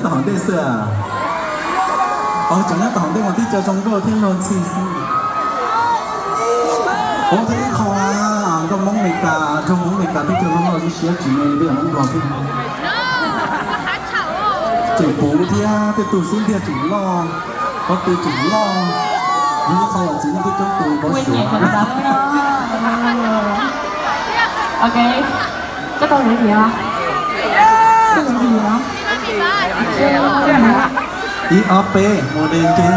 Hauv ntej xwb. Os, cov nyob tom hauv ntej mas twb cov zoo nkauj thiab luag ntxhi xwb. Ua thiab ib qho nkauj Hmoob Meskas, nkauj Hmoob Meskas twb cov zoo nkauj siab tsis me li tej Hmoob Nplog thiab. Tseem puv thiab tej tus xub ntiag tseem loj, pob tw tseem loj. Yog ib qho yam txiv neej twb coob tus pov suav. Ok, koj tau giới thiệu không? Koj giới thiệu hả? Ib ob peb ua de nce.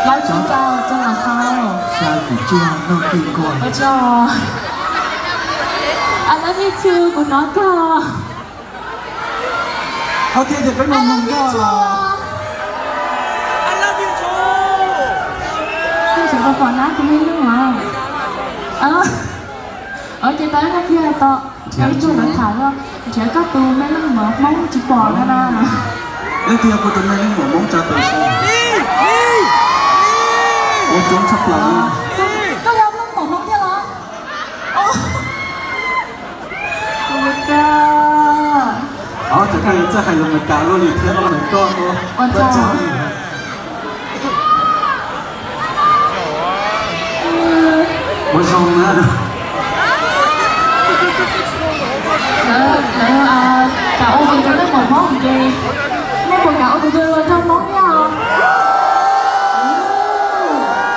Lawv tsis tau, tsis tau hau. Sa kim tsiaj noj kim kuag. Ua tsaug. I love you too, kuv hnov koj. Ok, ces peb mus mloog nkauj los. Koj tseem pom pom nab tus me neeg mas. Ua ces tau ib qho kiag tau. Ib tug lawv tham los nrhiav koj tus me leej muam Hmoob tsis pom no na. Leej twg yog kuv tus me leej muam Hmoob tsa tes seb. Ua coob tshaj plaws. Koj yog leej muam Hmoob thiab los? Ua cas, ua cas koj yuav txawj hais lus Meskas luaj li thiab no, koj ua cas? Ua zoo na. Lawv, lawv, ah, kam ua tus leej muam Hmoob ces nej puas kam ua tus dua luag nraug Hmoob thiab os?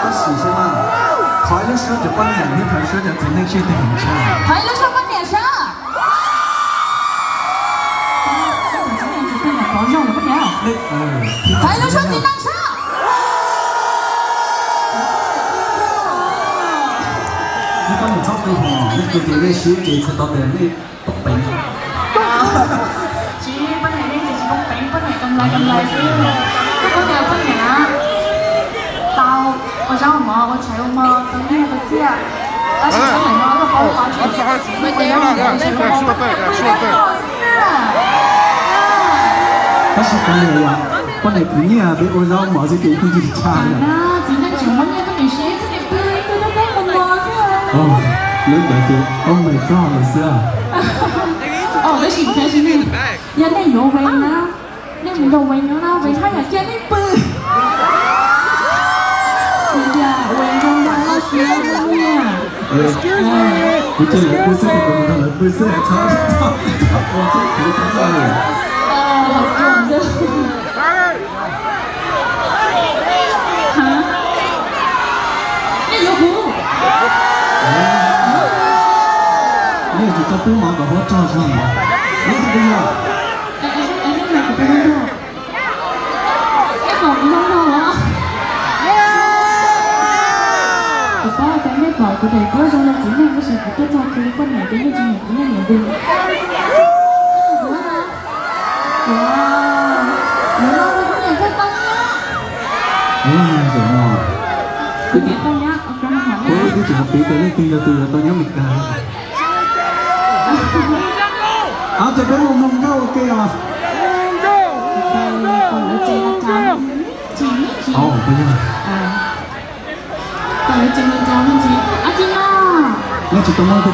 Tab sis saib na, thov ib lub suab cov poj niam thiab thov ib lub suab cov txiv neej seb twg heev tshaj. Thov ib lub suab poj niam seb. Thov ib lub suab txiv neej seb. Nej koj mus txhob qw hos, nej qw ces nej sib ces txhais tau tias nej poob peev. Tsis, poj niam nej ces tsis poob peev, poj niam kam lais kam lais xwb. Koj paub tias poj niam tau ua zaub mov, ua tshais ua hmo, tau nyiaj tau txiaj, tab sis txhob lam no koj paub qhov tsis ua zaub mov, ua tshais ua hmo, poj niam tau nyiaj xwb na. Tab sis poj niam, poj niam khwv nyiaj peb ua zaub mov xwb ces kuj tsis tshaj na. Txiv neej tseem muab nyiaj tuaj nws siv, poj niam pw pw peb peb mus mos xwb. Lub ntawd ces oh my god lawm xwb. Tab sis, tab sis yog nej yuav Wayne na, nej mus nrog Wayne nyob na, Wayne haj yam cia nej pw. Kuv tias Wayne zoo nraug loj siab nyiaj. Kuv cia lawv pw xwb, kuv mus nrog lawv pw xwb, txhob, txhob, txhob, txhob, txhob. Nej yuav kuv. Nej tsis tau pub mov kom huab tog zog. Nej tsis pub yog. Kuv paub tias nej pom kuv daim duab zoo li txiv neej tab sis kuv tuaj txog California ces nej tsis nyiam kuv, nej nyiam Wayne. Kuv, kuv, kuv no kuv niam thiaj tau nyiaj. Kuv niam tau nyiaj. Kuv niam tau nyiaj, ok, kuv twb tseem piv tias leej twg yog tus yuav tau nyob Meskas. Ces peb mus mloog nkauj ua ke os. Nej tsis tau muaj tej